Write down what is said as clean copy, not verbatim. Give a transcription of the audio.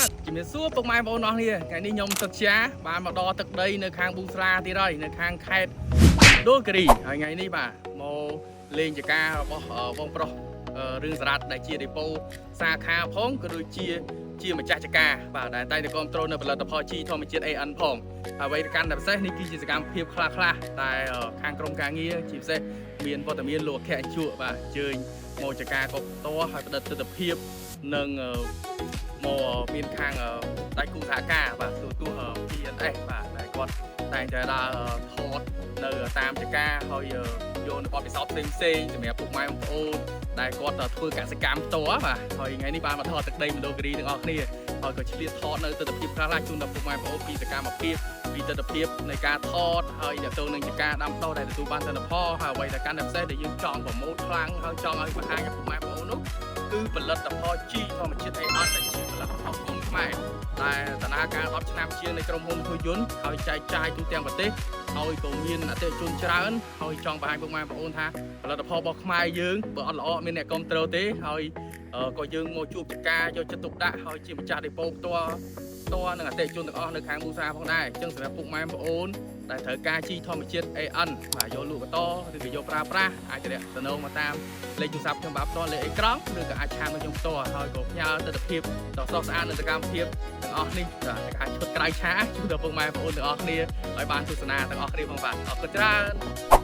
បាទជំរាបសួរពុកម៉ែបងប្អូនអរគ្នាថ្ងៃនេះខ្ញុំសុតជាបានមកដល់ទឹកដីនៅខាងប៊ូស្រាទៀតហើយនៅខាងខេត្តមណ្ឌលគិរីហើយថ្ងៃនេះបាទមកលេងចការរបស់បងប្រុសរឿងសារ៉ាត់ដែលជាដេប៉ូសាខាផងក៏ដូចជាជាម្ចាស់ចការបាទដែលតែងតែគ្រប់គ្រងនៅផលិតផលជីធម្មជាតិ AN ផងហើយអ្វីកាន់តែពិសេសនេះគឺជាសកម្មភាពខ្លះខ្លះៗតែខាងក្រុមការងារជាពិសេសមានវត្តមានលោកអគ្គនាយកបាទអញ្ជើញមកចការក៏ផ្ទាល់ហើយផ្ដិតទិដ្ឋភាពនិងមកមានខាងដៃគូសហការបាទទូទស្សន៍ PNS បាទដែលគាត់តែងតែដើរថតនៅតាមចការហើយយកនៅបទពិសោធន៍ផ្សេងផ្សេងៗសម្រាប់ពុកម៉ែបងប្អូនដែលគាត់ធ្វើកសិកម្មផ្ទាល់បាទហើយថ្ងៃនេះបានមកថតទឹកដីមណ្ឌលគិរីទាំងអស់គ្នាហើយក៏ឆ្លៀតថតនៅទស្សនវិជ្ជាខ្លះៗជូនដល់ពុកម៉ែបងប្អូនពីសកម្មភាពពីទស្សនវិជ្ជានៃការថតហើយទាក់ទងនឹងចការដាំដុះដែលទទួលបានទិន្នផលហើយអ្វីដែលកាន់តែពិសេសដែលយើងចង់ promote ខ្លាំងហើយចង់ឲ្យបង្ហាញឲ្យពុកម៉ែបងប្អូននោះគឺផលិតផលជីធម្មជាតិអីអត់ដែលជាផលិតផលគុណខ្មែរតែដំណើរការ10ឆ្នាំជាងនៃក្រុមហ៊ុនធុយន្តហើយចែកចាយទូទាំងប្រទេសហើយក៏មានអតិថិជនច្រើនហើយចង់បង្ហាញពុកម៉ែបងប្អូនថាផលិតផលរបស់ខ្មែរយើងបើអត់ល្អអត់មានអ្នកគ្រប់គ្រងទេហើយក៏យើងមកជួបចការយកចិត្តទុកដាក់ហើយជាម្ចាស់ដេប៉ូផ្ទាល់ផ្ទាល់និងអតិថិជនទាំងអស់នៅខាងមូសាផងដែរអញ្ចឹងសម្រាប់ពុកម៉ែបងប្អូនដែលត្រូវការជីធម្មជាតិ AN បាទយកលក់បន្តឬក៏យកប្រើប្រាស់អាចទំនាក់ទំនងមកតាមលេខទូរស័ព្ទខ្ញុំបាទផ្ទាល់លេខអេក្រង់ឬក៏អាច chat មកខ្ញុំផ្ទាល់ហើយក៏ផ្ញើទស្សនភាពដ៏ស្រស់ស្អាតនៃសកម្មភាពទាំងអស់នេះបាទការឈុតក្រៅឆាកជូនដល់ពុកម៉ែបងប្អូនទាំងអស់គ្នាឲ្យបានទស្សនាទាំងអស់គ្នាផងបាទអរគុណច្រើន។